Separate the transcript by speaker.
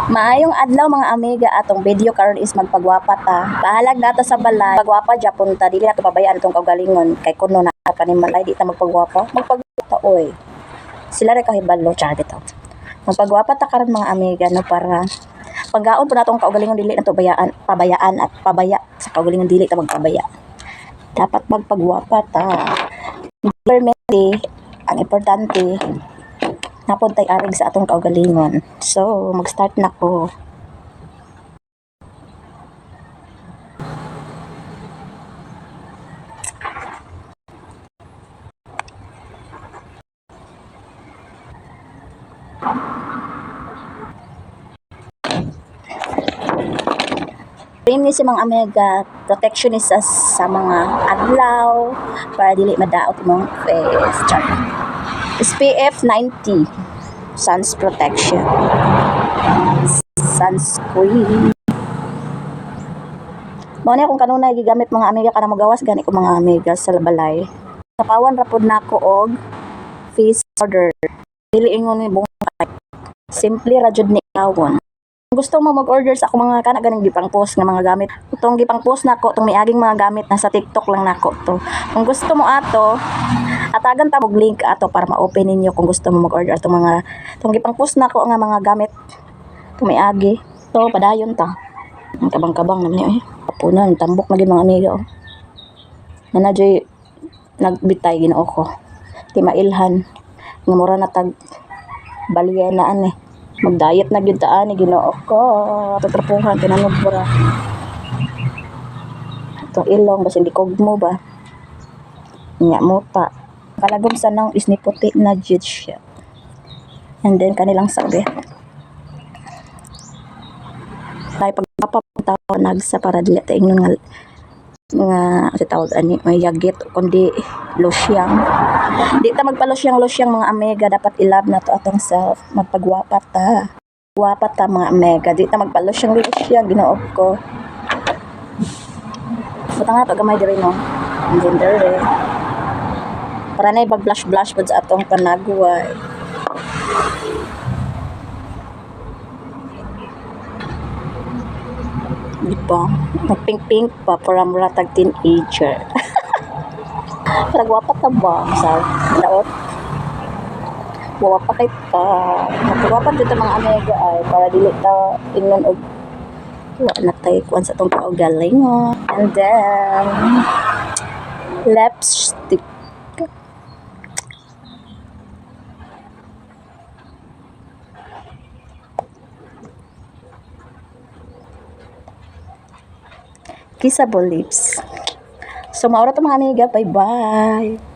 Speaker 1: Maayong adlaw, mga amiga. Atong video karon is magpagwapa ta. Bahalag nata sa balay. Pagwapa japon ta, dili nato pabayaan atong kaugalingon kay kuno na panimalay di ta magpagwapa. Magpagwapa oy. Sila ra kahibalo, char bitaw. Magpagwapa ta karon, mga amiga, no, para paggaon po natong kaugalingon, dili nato bayaan pabayaan at pabaya sa kaugalingon, dili ta magpabaya. Dapat magpagwapa ta. Permente, ang importante napod tay arig sa atong kaugalingon. So, mag-start na ko. Cream ni si mga amiga, protection ni sa mga adlaw para dili madaot imong face. Char. SPF 90 suns protection. Sunscreen. Mao ni akong kanunay gigamit, mga amiga, kana mogawas gani ko, mga amiga, sa balay. Sapawan ra pod nako og face powder. Dili ingon ni bungkay. Simple ra jud ni awon. Kung gusto mo mag-order sa ako mga kana ganing gipang post nga mga gamit. Itong gipang post nako, itong miaging mga gamit, nasa TikTok lang nako to. Kung gusto mo ato, atagan ta og link ato para ma-open ninyo kung gusto mo mag-order atong mga itong gipang post nako nga mga gamit. Itong miagi. To padayon ta. Ang kabang-kabang naman niyo eh. Kapunan, tambok na gid, mga amiga, oh. Nana joy nagbitay, Ginoo ko. Di mailhan. Nga mura na tag balyena ani. Mag-diet na gyud ta ani, Ginoo ko. Tatrapuhan tinanog bra. Itong ilong basin di kugmo ba. Nya muta. Kalagom sa nang is ni puti na jud siya. And then kanilang sabi. Tay pagpapataw nagsa para dili ta ingnon nga nga si tawag ani may yagit kundi losyang. Di ta magpalosyang losyang, mga amiga. Dapat i-love na to atong self. Magpagwapa ta. Gwapa ta, mga amiga. Di ta magpalosyang losyang, Ginoo ko. Butang nga to gamay diri, no, and then diri para na ibag blush blush pod sa atong panagway. Di ba? Nag-pink pink pa para mura tag teenager. Para gwapa ta ba sa daot? Gwapa kay ta. Magpagwapa dito, mga amiga, ay para dili ta ingnon og wa na tay kuan sa atong kaugalingon. And then lipstick. Kissable lips. So, maura to, mga amiga. Bye-bye.